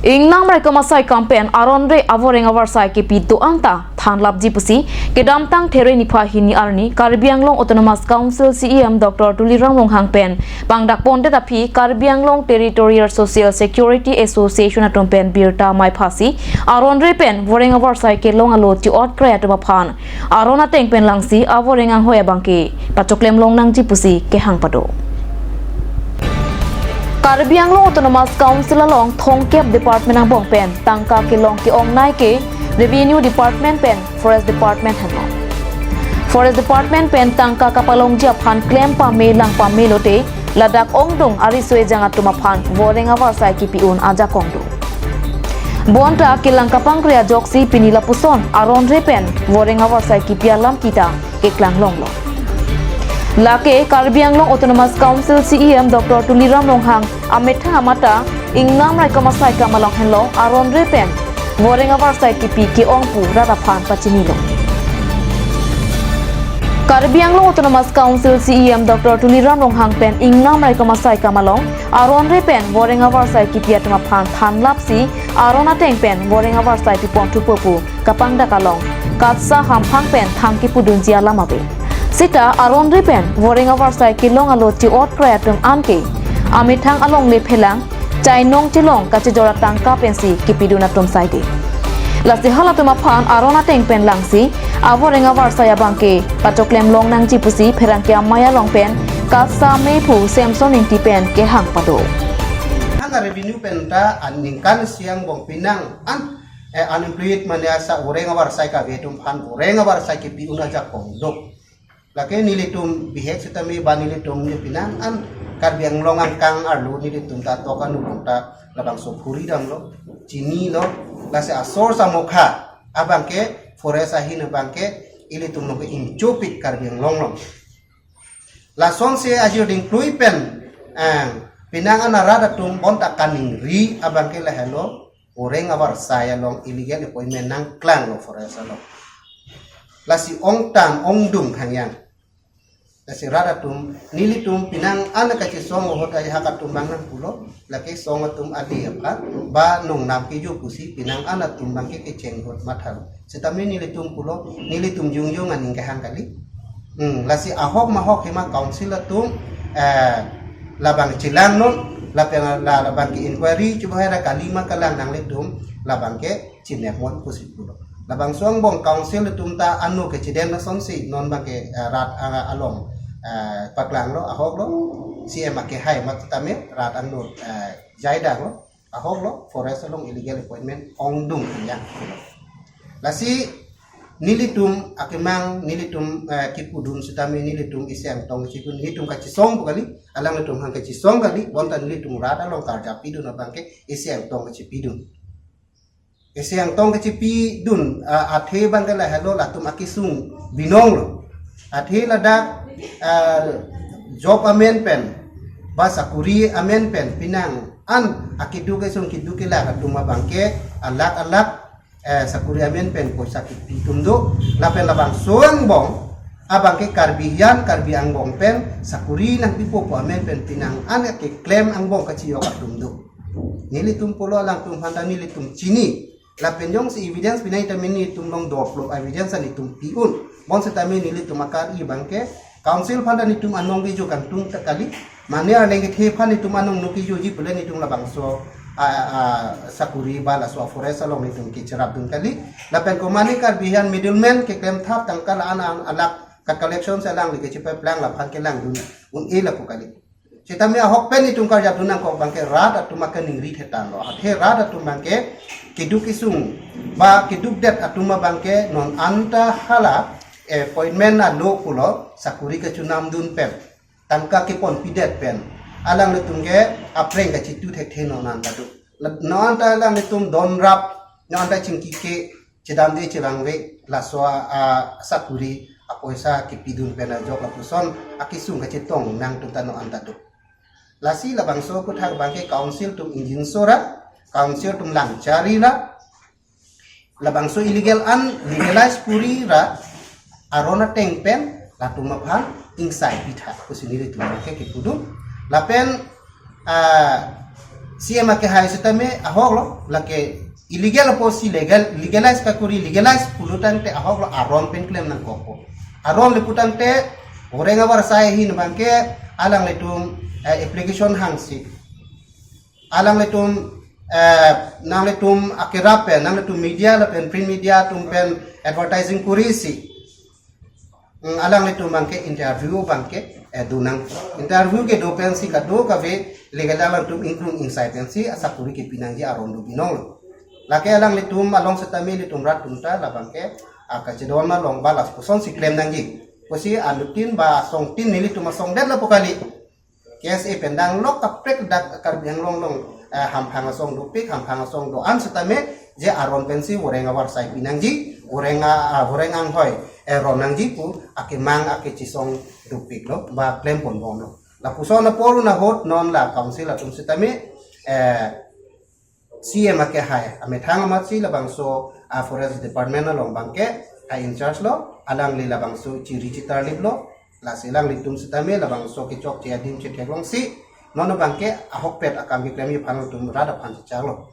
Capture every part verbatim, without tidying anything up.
Ingnam raikom asaikam pen aron-re avoreng avarsai kepi do-an ta thanlapji pusi kedamtang There niphai hini arni Karbi Anglong Autonomous Council C E M Doctor Tuliram Ronghang pen pangdakpondet aphi Karbi Anglong Territorial Social Security Association atum pen birta mei phasi aron-re pen voreng avarsai kelong alo chi-ot kre atum aphan aron ateng pen langsi avoreng anghoi abangke pachoklem long nangji pusi kehang pado. Karbi Anglong Autonomous Council along thomkep department angbong pen tangka kelong ke-ongnei ke Revenue Department pen Forest Department henlo. Forest Department pen tangka kapalongji aphan klem pame lang pame lote ladak ongdung ariso ejang atum aphan voreng avarsai kepi un ajakong do. Bonta kelang kapangkre ajoksi pini lapuson aron-re pen voreng avarsai kepi alam kita keklang longlo. Lake Karbi Anglong Autonomous Council C E M Doctor Tuliram Ronghang amethang amata ingnam raikom asaikam along henlo aron-re pen voreng avarsai kepi ke-ong pu rat aphan pachinilo. Karbi Anglong Autonomous Council C E M Doctor Tuliram Ronghang pen ingnam raikom asaikam along aron-re pen voreng avarsai kepi atum aphan thanlapsi aron ateng pen voreng avarsai pipon thupo pu kapangdak along KATSSA hamphang pen thang kepudunji alam ave. Sita aron-re pen voreng avarsai kelong alo chi-ot kre atum anke amethang alongle phelang chainong chelong kachejor atangka pensi kepidun atum saide. Lasi halatum aphan aron ateng pen langsi avoreng avarsai abangke pachoklem long nangji pusi pherangke amei along pen KATSSA mephu Samson Ingti pen kehang pado. Hang revenue pen ta aningkan isi angbong pinang an, eh, unemployed mane asa voreng avarsai kave atum aphan voreng avarsai kepi un ajakong do. Lake nelitum bihek sitame ba nelitum ne pinang an Karbi Anglong angkang arlo nelitum ta tok anu long ta labangso khuri damlo, chinilo, lasi asor samokha abangke forest ahin abangke ilitum long ke inchopik Karbi Anglong long. Lasonsi ajir dingklui pen, eh, pinang an arat atum bonta kaningri abangke lahelo, voreng avarsai along illegal appointment nangklanglo forest along. Lasi ongtan ongdung hangyang. Lasi rat atum, nelitum pinang an kachisong ahut ai hak atum bang nangpulo, lake song atum adi aphan, ba nongnam kejo pusi pinang an atum bangke kecheng ahut mathalo. Sitame nelitum pulo, nelitum jongjong aning kehang kali. Hmm, lasi ahok mahok hima council atum, eh, labang chelang non, lapen la, labangke inquiry chubahai ra kali ma kalang nanglitum, labangke chinep mon pusi pulo. Labangso angbong council atum ta ano kechiden lasonsi non bangke, eh, rat, ah, along, eh, paklanglo, ahoklo, C M akehai mat tame rat ano, eh, jaidaklo, ahoklo, forest along illegal appointment ongdung hangyang. Lasi nelitum akemang, nelitum, eh, kepudun sitame nelitum isi angtong kechipidun, nelitum kachisong pu kali, alanglitum hang kachisong kali, bonta nelitum rat along karjap pidun abangke isi angtong kechipidun. Isi angtong kechipidun, ah, athe bangke lahelo latum akesung binonglo. Athe ladak, ah, job amen pen, ba sakuri amen pen, pinang an akeduk kesung keduk kelak atum abangke alak alak, eh, sakuri amen pen poisa kepi atum do, lapen labangso angbong abangke Karbi hian Karbi angbong pen sakuri nangpipo pu amen pen pinang an keklem angbong kachiyok atum do. Nelitum pulo alangtum aphan ta nelitum chini. Lapen jongsi evidence pinai tame nelitum long doplop evidence an itum pi-un. Bonsitame nelitum akar-i bangke council aphan ta nelitum anong kejo kangtung ta kali. Mane arleng kethe aphan nelitum anong no kejoji pule nelitum labangso, a, a, sakuri ba laso forest along nelitum kecherapdun kali. Lapen komane Karbi hian middleman keklem thap tangka la-an an alak ka collection si alangli kechepeplang laphan kelangdun un-e lapu kali. Sitame ahok pen itum karjapdun nangkok bangke rat atum akaningri thetanglo. Athe rat atum bangke keduk kesung ba kedukdet atum abangke non anta hala appointment alo pulo sakuri kachonamdun pen, tangka keponpidet pen, alanglitum ke apreng kachitu thekthe non anta do. Non anta alanglitum donrap, non anta chingki ke chedamde chevangve laso a, a, sakuri apoisa kepidun pen ajok lapuson akesung kachetong nangtum ta non anta do. Lasi labangso aputhak bangke council atum ingjinso ra, council atum langchari ra, labangso illegal an legalize puri ra, aron ateng pen latum aphan ingsai pitha pusi nelitum ke kepudun. Lapen, ah, C M akehai sitame ahok lo, lake illegal apotsi legal, legalize kakuri, legalize pulo tangte ahok lo, aron pen klem nangkokpo. Aron le pu tangte voreng avarsai ahin abangke alanglitum eh, application hangsi. Alanglitum eh, nanglitum akerap pen, nanglitum media lapen print media atum pen advertising kurisi. Hmm, alanglitum abangke interview abangke eh, do nang. Interview kedo pensi kadokave legal alangtum ingkung ingsai pensi asakuri kepi nangji aron do binong. Lake alanglitum along sitame ilitum rat atum ta labangke akachedon along ba lapuson si klem nangji. Pusi anuttin ba asong tin nelitum asong det lapu kali. K S A pen danglok kaprek dak Karbi Anglong along eh, hamphang asong dopik, hamphang asong do-an sitame je aron pensi voreng avarsai pi nangji, voreng a, a voreng anghoi eh, ron nangji pu akemang akechisong dopik lo ba klem ponbom lo. Lapuson apor un ahut non la council atum sitame eh, C M akehai amethang amatsi labangso a forest department along abangke a in charge lo, alangli labangso chiri chitarlip lo, lasi alanglitum sitame labangso kechokche adim chetheklongsi non abangke ahokpet akam keklemji aphan atum rat aphan chechak lo.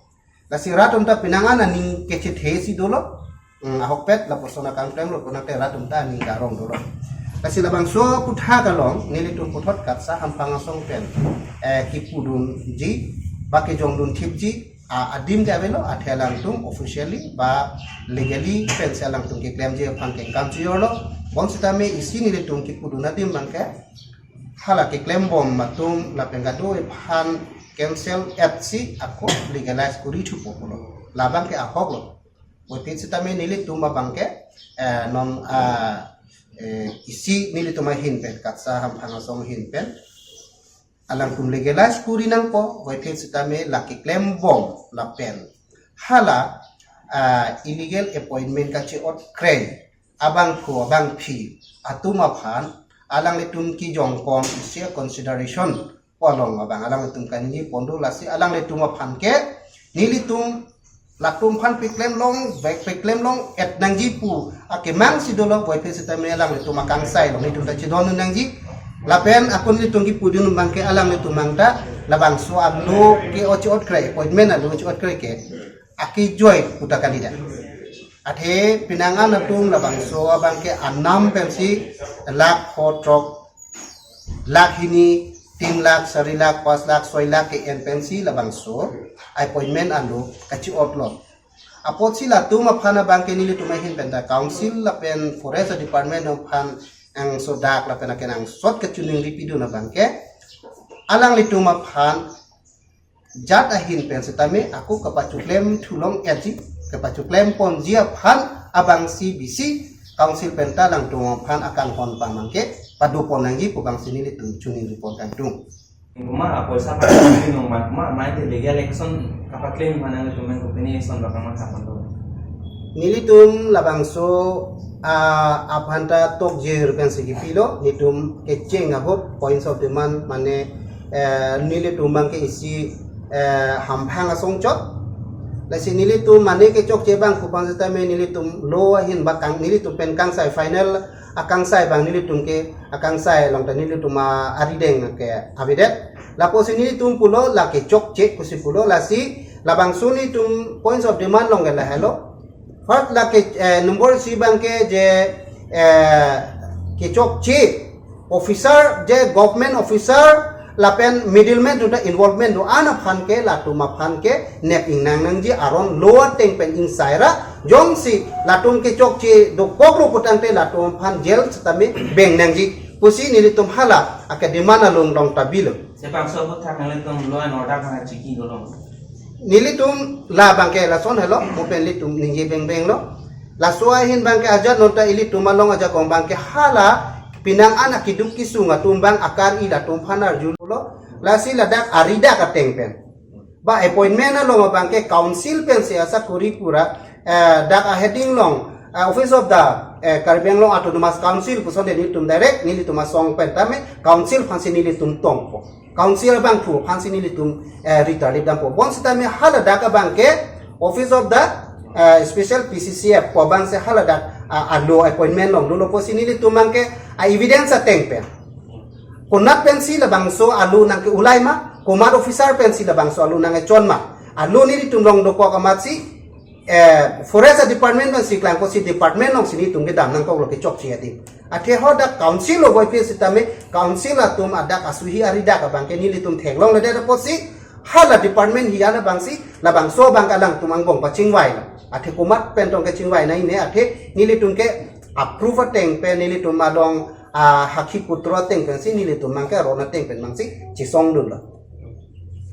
Lasi rat atum ta penang an aning kechethe si dolo. Hmm, ahokpet lapuson akam klemlo pu tangte rat atum ta aning karong dolo. Lasi labangso aphuthak along nelitum puthot KATSA hamphang asong pen eh, kipudunji ba kejongdun thipji a adim ke avelo, athe alangtum officially ba legally pensi alangtum keklemji aphan kengkam chijorlo. Bonsitame isi nelitum kipudun adim abangke hala keklembom atum lapen kado aphan cancel etsi ako legalize kuri thupo pulo. Labangke ahok lo. Puvoiphit sitame nelitum abangke eh, non ah, eh, isi nelitum ahin pen, KATSA hamphang asong ahin pen alangtum legalize kuri nangpo, puvoiphit sitame lake klembom lapen hala ah, illegal appointment kache-ot krei abangphu abangphi atum aphan alanglitum kejongpon isi consideration pu along abang alanglitum kaningje pon do, lasi alanglitum aphan ke nelitum latum aphan peklem long, bek peklem long et nangji pu akemang si dolo, puvoiphit sitame alanglitum akangsai along nelitum ta chedon nangji. Lapen akun nelitum kipudun abangke alanglitum abang ta labangso alo ke-ot che-ot krei, appointment alo che-ot krei ke akejoi pu ta kalidet. Athe penang an atum labangso abangke anam pensi lakh pho throk, lakh hini, tin lakh, sari lakh, pas lakh, soi lakh ke-en pensi labangso appointment alo kache-ot lo. Apotsi latum aphan abangke nelitum ahin pen ta council lapen forest department aphan angso dak lapen akenangsot kachiningri pidun abangke alanglitum aphan jat ahin pen sitame ako kapachoklem thulong etji, kapachoklem ponji aphan abangsi bisi council pen ta alangtum aphan akanghon pamangke padopon nangji pu abangsi nelitum chiningri pon kangtung. Kuma apoisa pa nung ma kuma mai te legal action kapaklem mana nung tumen kopine action ba kama kapan to. Nelitum labangso ah, aphan ta tokjir pensi kipilo, nelitum kecheng ahut points of demand mane eh, nelitum abangke isi eh, hamphang asong chot. Lasi nelitum mane kechokche abangphu aphan sitame nelitum lo ahin ba kang nelitum pen kangsai final akangsai abang nelitum ke akangsai along ta nelitum a- arideng ke avedet. Lapusi nelitum pulo lake chokche pusi pulo, lasi labangso nelitum points of demand along ke lahelo. First lake eh, number isi abangke je eh, kechokche officer je government officer lapen middleman atum ta involvement do-an aphan ke latum aphan ke nep ingnang nangji aron lo ateng pen ingsai ra jongsi latum kechokche dokok lo pu tangte latum aphan jail sitame beng nangji pusi nelitum hala ake demand along long ta bilo. Sebangso aphuthak nanglitum law and order aphan chiki dolo. Nelitum labangke lason helo, mo pen nelitum ningje bengbeng lo. Laso ahin abangke ajat non ta ilitum along ajakong abangke hala penang an akeduk kesung atum abang akar-i latum aphan arjulo. Lasi ladak ari dak ateng pen ba appointment along abangke council pensi asakuri pura eh, dak a heading along eh, Office of the eh, Karbi Anglong Autonomous Council puson de nelitum direct nelitum asong pen tame council aphansi nelitum tongpo. Council abangphu aphansi nelitum eh, ritarlip dampo. Bonsitame hala dak abangke Office of the eh, Special P C C F pu abangsi hala dak ah, alo appointment along dolo pusi nelitum abangke ah, evidence ateng pen. Konat pensi labangso alo nangke-ulai ma, komat officer pensi labangso alo nangkechon ma. Alo nelitum along dokok amatsi, eh, forest department pensi klangkok si department alongsi nelitum kedam nangkoklo kechokche adim. Athe hadak council lo boy pe sitame council atum adak asuhi ari dak abangke nelitum theklongledet apotsi hala department hi hala abangsi labangso abang alangtum angbong pachingvailo. Athe komat pen tong kechingvai nangji ne, athe nelitum ke approve ateng pen nelitum along, ah, hakhi putro ateng pensi nelitum abangke aron ateng pen abangsi chesongdunlo.